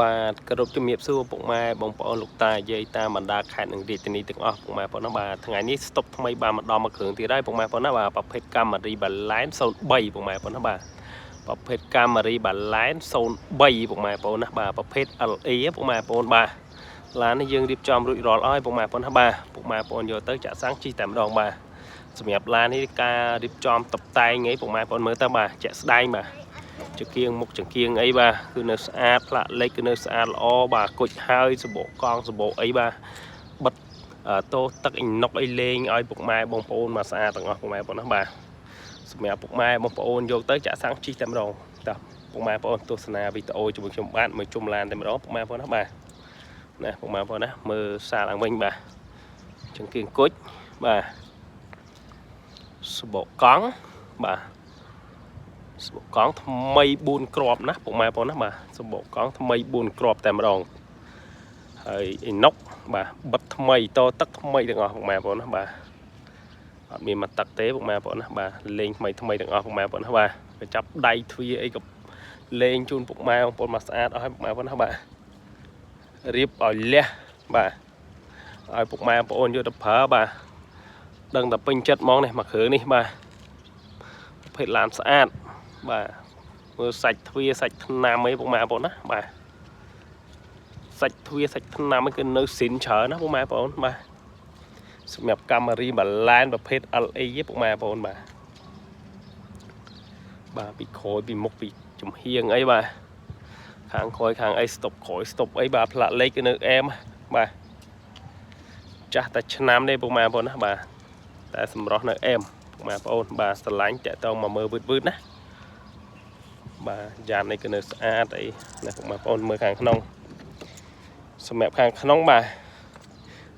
បាទគោរពជំរាបសួរពុកម៉ែបងប្អូនលោកតាយាយតាមបណ្ដាខេត្តនិងរាជធានីទាំងអស់ពុកម៉ែបងប្អូនណាបាទថ្ងៃនេះស្តុកថ្មីបានមកដល់មួយគ្រឿងទៀតហើយពុកម៉ែបងប្អូនណាបាទប្រភេទ Camry បាឡែន03ពុកម៉ែបងប្អូនណាបាទប្រភេទ Camry បាឡែន03ពុកម៉ែបងប្អូនណាបាទប្រភេទ LE ពុកម៉ែបងប្អូនបាទឡាននេះយើងរៀបចំរួចរាល់អស់ហើយពុកម៉ែបងប្អូនណាបាទពុកម៉ែបងប្អូនយកទៅចាក់សាំងជិះតែម្ដងបាទសម្រាប់ឡាននេះការរៀបចំតុបតែងអីពុកម៉ែបងប្អូនមើលទៅបាទជាក់ស្ដែងបាទ ចង្គៀងមុខចង្គៀងអីបាទគឺនៅស្អាតផ្លាកលេខគឺនៅស្អាតល្អបាទគុជហើយសបកកង់សបកអីបាទបិទតោទឹកអ៊ីណុកអីលេងឲ្យពុកម៉ែបងប្អូនមកស្អាតទាំងអស់ពុកម៉ែបងប្អូនណាបាទសម្រាប់ពុកម៉ែបងប្អូនយកទៅចាក់សាំងជិះតែម្ដងតោះពុកម៉ែបងប្អូនទស្សនាវីដេអូជាមួយខ្ញុំបាទមកជុំឡានតែម្ដងពុកម៉ែបងប្អូនណាបាទណាពុកម៉ែបងប្អូនណាមើលសារឡើងវិញបាទចង្គៀងគុជបាទសបកកង់បាទ សបកកង់ថ្មី4គ្រាប់ណាពុកម៉ែបងប្អូនណាបាទសបកកង់ថ្មី4គ្រាប់តែម្ដងហើយអ៊ីណុកបាទបិទថ្មីតទឹកថ្មីទាំងអស់ពុកម៉ែបងប្អូនណាបាទអត់មានមកទឹកទេពុកម៉ែបងប្អូនណាបាទលេងថ្មីថ្មីទាំងអស់ពុកម៉ែបងប្អូនណាបាទកញ្ចាប់ដៃទ្វារអីក៏លេងជូនពុកម៉ែបងប្អូនមកស្អាតអស់ហើយពុកម៉ែបងប្អូនណាបាទរៀបឲ្យលះបាទឲ្យពុកម៉ែបងប្អូនយកទៅប្រើបាទដឹងតែពេញចិត្តហ្មងនេះមួយគ្រឿងនេះបាទប្រភេទឡានស្អាត បាទមើលសាច់ទ្វារសាច់ថ្នាំអីពុកម៉ែបងប្អូនណាបាទសាច់ទ្វារសាច់ថ្នាំអីគឺនៅស៊ីនច្រើនណាពុកម៉ែបងប្អូនបាទសម្រាប់Camry បាឡែនប្រភេទ LE ពុកម៉ែបងប្អូនបាទបាទពីក្រោយពីមុខពីចំហៀងអីបាទខាងក្រោយខាងអីស្តុបក្រោយស្តុបអីបាទផ្លាកលេខគឺនៅអែមបាទចាស់តែឆ្នាំទេពុកម៉ែបងប្អូនណាបាទតែសម្រស់នៅអែមពុកម៉ែបងប្អូនបាទស្រឡាញ់តាក់តងមកមើលវឺតវឺតណា បាទយ៉ាននេះគឺនៅស្អាតអីណាពុកម៉ែបងប្អូនមើលខាងក្នុងសម្រាប់ខាងក្នុងបាទ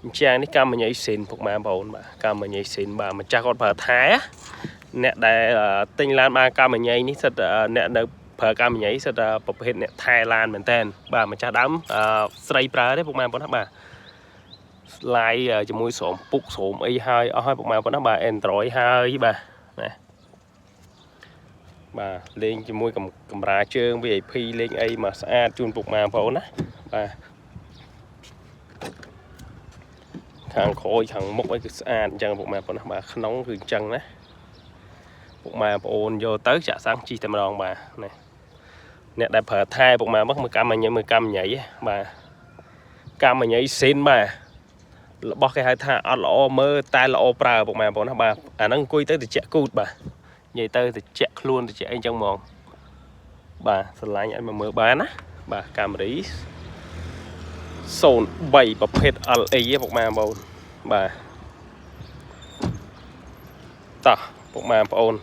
អញ្ចឹងនេះកម្មញ៉ៃស៊ីនពុកម៉ែបងប្អូនបាទកម្មញ៉ៃស៊ីនបាទម្ចាស់គាត់ប្រើថែអ្នកដែលទិញឡានបានកម្មញ៉ៃនេះសិតអ្នកនៅប្រើកម្មញ៉ៃសិតប្រភេទអ្នកថែឡានមែនតើបាទម្ចាស់ដើមស្រីប្រើទេពុកម៉ែបងប្អូនណាបាទឡាយជាមួយស្រោមពុកស្រោមអីហើយអស់ហើយពុកម៉ែបងប្អូនណាបាទ Android ហើយបាទណា បាទលេងជាមួយកម្រាជើង VIP លេងអីមកស្អាតជូនពុកម៉ែបងប្អូនណាបាទខាងក្រោយខាងមុខអីគឺស្អាតអញ្ចឹងពុកម៉ែបងប្អូនណាបាទក្នុងគឺអញ្ចឹងណាពុកម៉ែបងប្អូនយកទៅចាក់សាំងជិះតែម្ដងបាទណាអ្នកដែលប្រើថែពុកម៉ែមកមើលកម្មញ៉ៃមើលកម្មញ៉ៃបាទកម្មញ៉ៃស៊ីនបាទរបស់គេហៅថាអត់ល្អមើលតែល្អប្រើពុកម៉ែបងប្អូនណាបាទអាហ្នឹងអង្គុយទៅតិចគូតបាទនិយាយទៅតិចខ្លួនតិចអីចឹងហ្មង បាទស្រឡាញ់ឲ្យមកមើលបានណាបាទ Camry 03ប្រភេទ LE ពុកម៉ែបងប្អូនបាទតោះពុកម៉ែបងប្អូន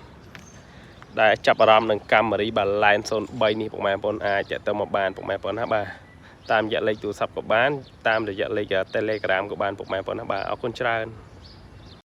ដែលចាប់អារម្មណ៍នឹង Camry បាឡែន03នេះពុកម៉ែបងប្អូនអាចតាក់ទងមកបានពុកម៉ែបងប្អូនណាបាទតាមរយៈលេខទូរស័ព្ទក៏បានតាមរយៈលេខ Telegram ក៏បានពុកម៉ែបងប្អូនណាបាទអរគុណច្រើន។